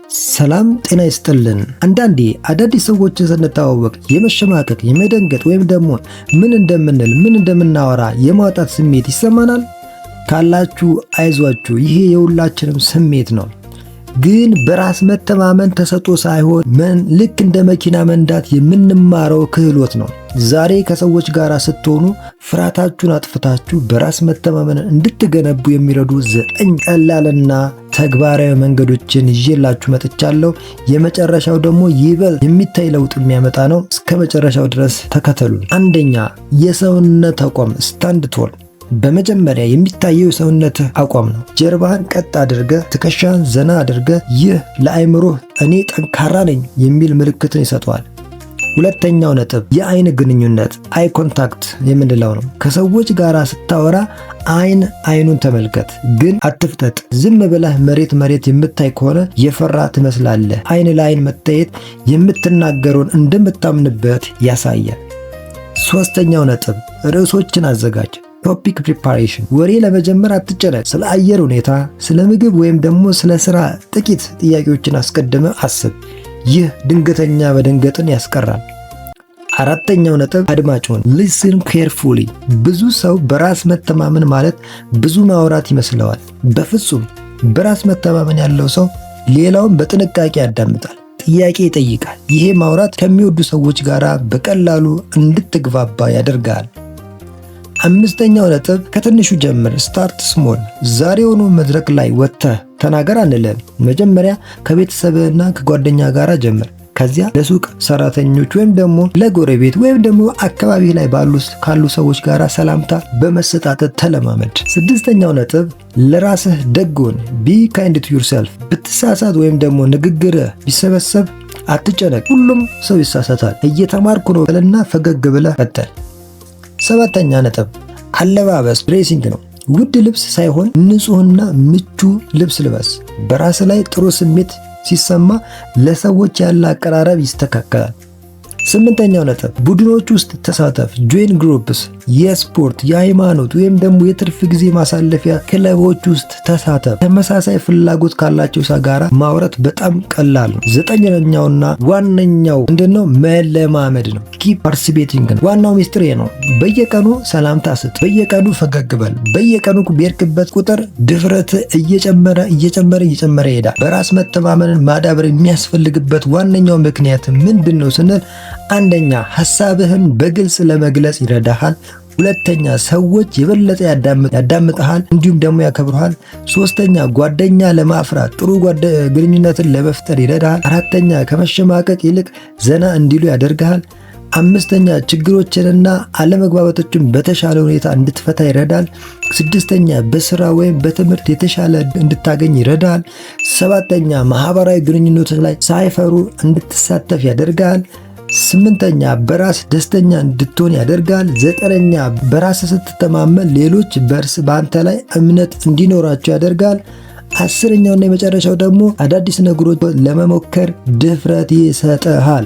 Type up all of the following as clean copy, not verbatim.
ሰላም ጤና ይስጥልን። አንዳንዴ አዳዲስ ሰዎችን ስንተዋወቅ የመሸማቀቅ፣ የመደንገጥ ወይም ደግሞ ምን እንደምንል ምን እንደምናወራ የማጣት ስሜት ይሰማናል። ካላችሁ አይዟችሁ፣ ይሄ የሁላችንም ስሜት ነው። ግን በራስ መተማመን ተሰጥኦ ሳይሆን ምን ልክ እንደ መኪና መንዳት የምንማረው ክህሎት ነው። ዛሬ ከሰዎች ጋር ስትሆኑ ፍርሃታችሁን አጥፍታችሁ በራስ መተማመን እንድትገነቡ የሚረዱ 9 ቀላልና ተግባራዊ መንገዶችን ይዤላችሁ መጥቻለሁ። የመጨረሻው ደግሞ ይበልጥ የሚታይ ለውጥ የሚያመጣ ነው። እስከ መጨረሻው ድረስ ተከተሉን። አንደኛ፣ የሰውነት አቋም፣ stand tall። በመጀመሪያ የሚታየው የሰውነትህ አቋም ነው። ጀርባህን ቀጥ አድርገህ፣ ትከሻህን ዘና አድርገህ፣ ይህ ለአይምሮህ እኔ ጠንካራ ነኝ የሚል ምልክትን ይሰጠዋል። ሁለተኛው ነጥብ የአይን ግንኙነት፣ eye contact የምንለው ነው። ከሰዎች ጋር ስታወራ አይን አይኑን ተመልከት፣ ግን አትፍጠጥ። ዝም ብለህ መሬት መሬት የምታይ ከሆነ የፈራህ ትመስላለህ። አይን ለአይን መታየት የምትናገረውን እንደምታምንበት ያሳያል። ሶስተኛው ነጥብ ርዕሶችን አዘጋጅ። Topic preparation። ወሬ ለመጀመር አትጨነቅ። ስለ አየር ሁኔታ፣ ስለ ምግብ ወይም ደግሞ ስለ ስራ ጥቂት ጥያቄዎችን አስቀድመህ አስብ። ይህ ድንገተኛ መደንገጥን ያስቀራል። አራተኛው ነጥብ አድማጭ ሁን። Listen carefully። ብዙ ሰው በራስ መተማመን ማለት ብዙ ማውራት ይመስለዋል። በፍጹም። በራስ መተማመን ያለው ሰው ሌላውን በጥንቃቄ ያዳምጣል፣ ጥያቄ ይጠይቃል። ይሄ ማውራት ከሚወዱ ሰዎች ጋር በቀላሉ እንድትግባባ ያደርጋል። አምስተኛው ነጥብ ከትንሹ ጀምር፣ start small። ዛሬውኑ መድረክ ላይ ወጥተህ ተናገር አንልም። መጀመሪያ ከቤተሰብህና ከጓደኛ ጋር ጀምር። ከዚያ ለሱቅ ሰራተኞች ወይም ደግሞ ለጎረቤት ወይም ደግሞ አካባቢህ ላይ ባሉ ካሉ ሰዎች ጋር ሰላምታ በመሰጣጠት ተለማመድ። ስድስተኛው ነጥብ ለራስህ ደግ ሁን። Be kind to yourself። ብትሳሳት ወይም ደግሞ ንግግርህ ቢሰበሰብ አትጨነቅ። ሁሉም ሰው ይሳሳታል። እየተማርኩ ነው በልና ፈገግ ብለህ ቀጥል። ሰባተኛ ነጥብ አለባበስ፣ dressing ነው። ውድ ልብስ ሳይሆን ንጹህና ምቹ ልብስ ልበስ። በራስህ ላይ ጥሩ ስሜት ሲሰማህ ለሰዎች ያለህ አቀራረብ ይስተካከላል። ስምንተኛው ነጥብ ቡድኖች ውስጥ ተሳተፍ። Join groups። የስፖርት፣ የሃይማኖት ወይም ደግሞ የትርፍ ጊዜ ማሳለፊያ ክለቦች ውስጥ ተሳተፍ። ተመሳሳይ ፍላጎት ካላቸው ሰው ጋር ማውራት በጣም ቀላል ነው። ዘጠነኛውና ዋነኛው ምንድነው? መለማመድ ነው። Keep participating ነው። ዋናው ሚስጥር ነው። በየቀኑ ሰላምታ ስጥ። በየቀኑ ፈገግ በል። በየቀኑ በሄድክበት ቁጥር ድፍረት እየጨመረ እየጨመረ እየጨመረ ይሄዳል። በራስ መተማመንን ማዳበር የሚያስፈልግበት ዋነኛው ምክንያት ምንድን ነው ስንል፣ አንደኛ ሐሳብህን በግልጽ ለመግለጽ ይረዳሃል። ሁለተኛ ሰዎች የበለጠ ያዳምጡሃል፣ እንዲሁም ደግሞ ያከብሩሃል። ሶስተኛ ጓደኛ ለማፍራት፣ ጥሩ ግንኙነትን ለመፍጠር ይረዳሃል። አራተኛ ከመሸማቀቅ ይልቅ ዘና እንዲሉ ያደርግሃል። አምስተኛ ችግሮችንና አለመግባባቶችን በተሻለ ሁኔታ እንድትፈታ ይረዳል። ስድስተኛ በስራ ወይም በትምህርት የተሻለ እንድታገኝ ይረዳል። ሰባተኛ ማህበራዊ ግንኙነቶች ላይ ሳይፈሩ እንድትሳተፍ ያደርጋል። ስምንተኛ በራስ ደስተኛ እንድትሆን ያደርጋል። ዘጠነኛ በራስ ስትተማመን ሌሎች በርስ በአንተ ላይ እምነት እንዲኖራቸው ያደርጋል። አስረኛውና የመጨረሻው ደግሞ አዳዲስ ነገሮች ለመሞከር ድፍረት ይሰጥሃል።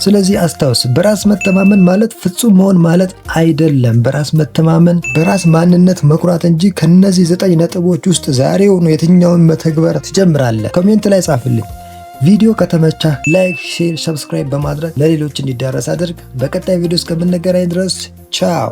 ስለዚህ አስታውስ፣ በራስ መተማመን ማለት ፍጹም መሆን ማለት አይደለም። በራስ መተማመን በራስ ማንነት መኩራት እንጂ። ከነዚህ 9 ነጥቦች ውስጥ ዛሬውኑ የትኛውን መተግበር ትጀምራለህ? Comment ላይ ጻፍልኝ። ቪዲዮ ከተመቻህ like፣ share፣ subscribe በማድረግ ለሌሎች እንዲዳረስ አድርግ። በቀጣይ ቪዲዮ እስከምንገናኝ ድረስ ቻው።